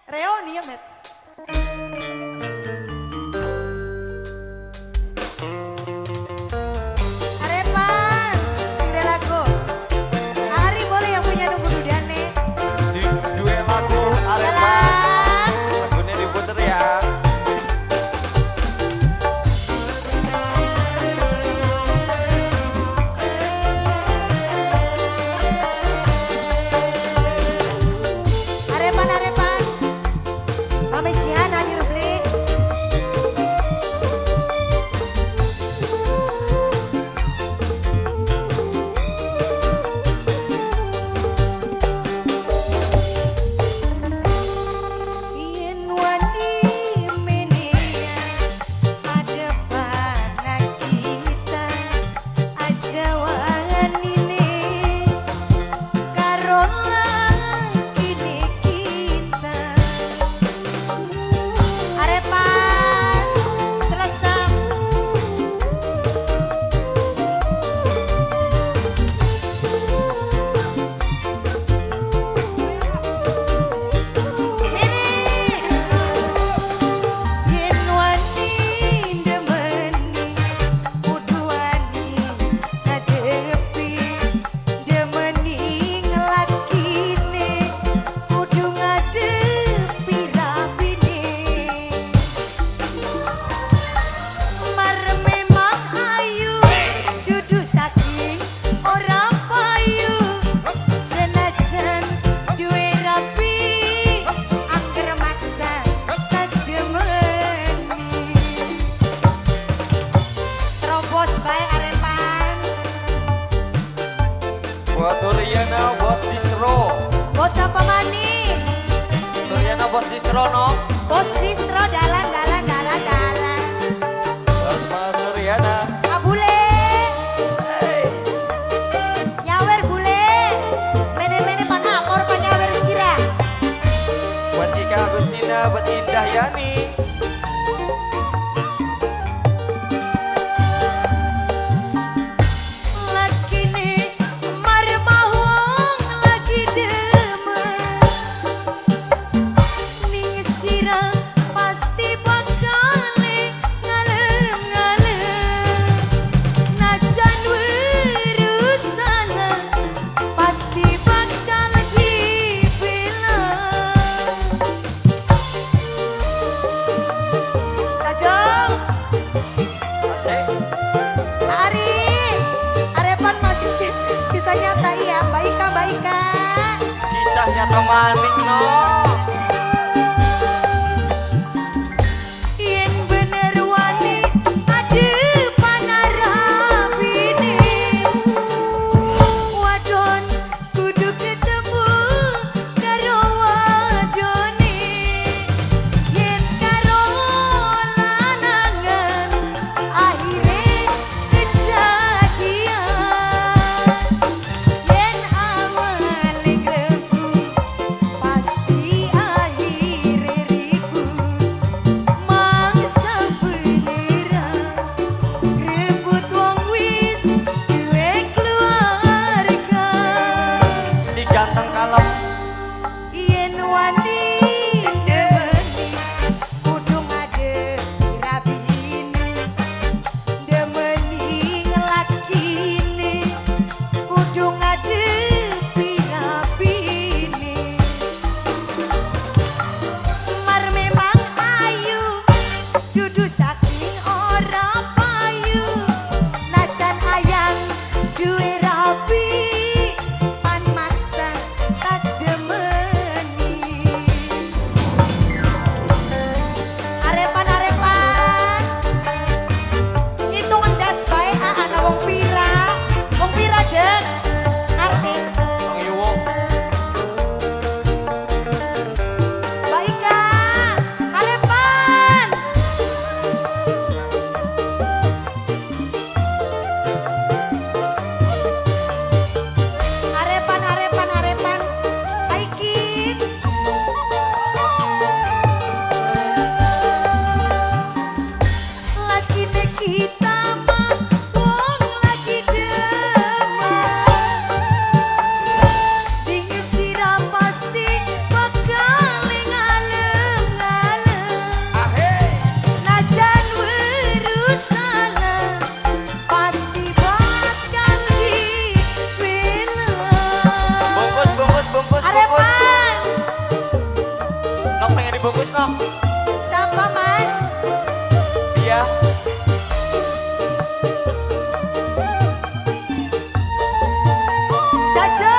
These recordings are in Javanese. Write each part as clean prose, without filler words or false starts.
Reoni ya, Met. Arepan, sing duwe lagu. Ari boleh yang punya nunggu dudane. Sing duwe lagu Arepan. Salam. Lagunya diputer ya. Arepan, arepan. Mame Jihan hadir beli. Yen wani menea adepan kita aja wanine karo lakine kita. Arepan selesai. Yen wani demeni kudu wani ngadepi demeni ngelakine kudu ngadepi rapine. Mar memang ayu dudu saking ora payu senajan duwe rapi angger maksa tak demeni. Terobos bae Arepan. Buat Turiana Bos Distro. Bos apa maning? Turiana Bos Distro no. Bos distro dalan dalan dalan dalan. Buat Mas Turiana. Ah bule. Hey. Nyawer bule. Mene-mene pan apor pan nyawer sira. Buat Ika Agustina, buat Indah Yani. Lakine marmahong lagi demen ning sira pasti bakale ngalem-ngalem najan weru salah pasti bakal dibela. Tajong. Asik. Ari, Arepan masih bisa nyata iya, Mbak Ika, Mbak Ika. Kisah nyata maning no. Yen bener wani adepan rabine wadon kudu ketemu karo wadone yen karo lanangan akhire kejadian yen awale glembu pasti Dibungkus no. Siapa, Mas? Iya. Jajo.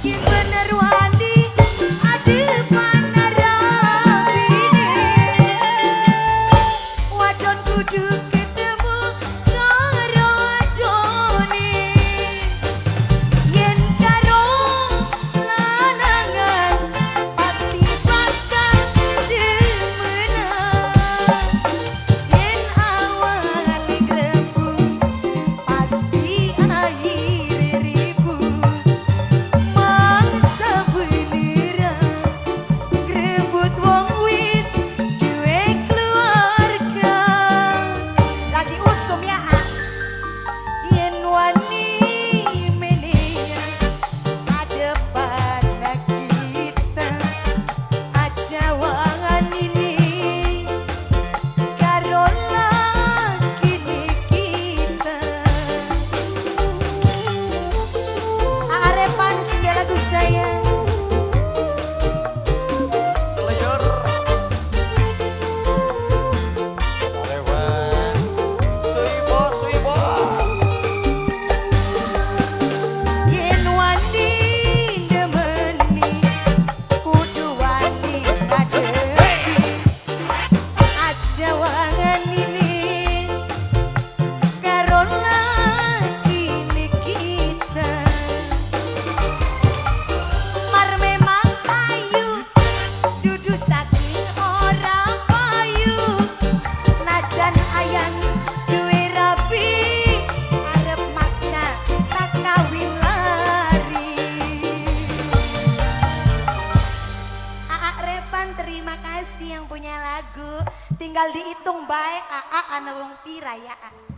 Ki bener wani adepan rabine. Wadon kudu ketemu karo adone. Yen karo lanangan pasti bakal demenan. Yen awale grebut pasti akhire ribut. Mangsa beneran grebut wong wis duwe keluarga. Lagi usum ya, ah. Yen wani menehan adepan kita, aja wanine karo lakine kita. Arepan sing lagu saya. Slayer. Arewan. Sui bos, sui bos. Yen wani demeni kudu wani ngadepi, aja wanine karo lakine kita. Mar memang payu dudu saking ora payu, najan ayang duwe rabi arep maksa tak kawin lari. Aa Repan, terima kasih yang punya lagu. Tinggal dihitung bae, Aa ana wong pira ya, Aa.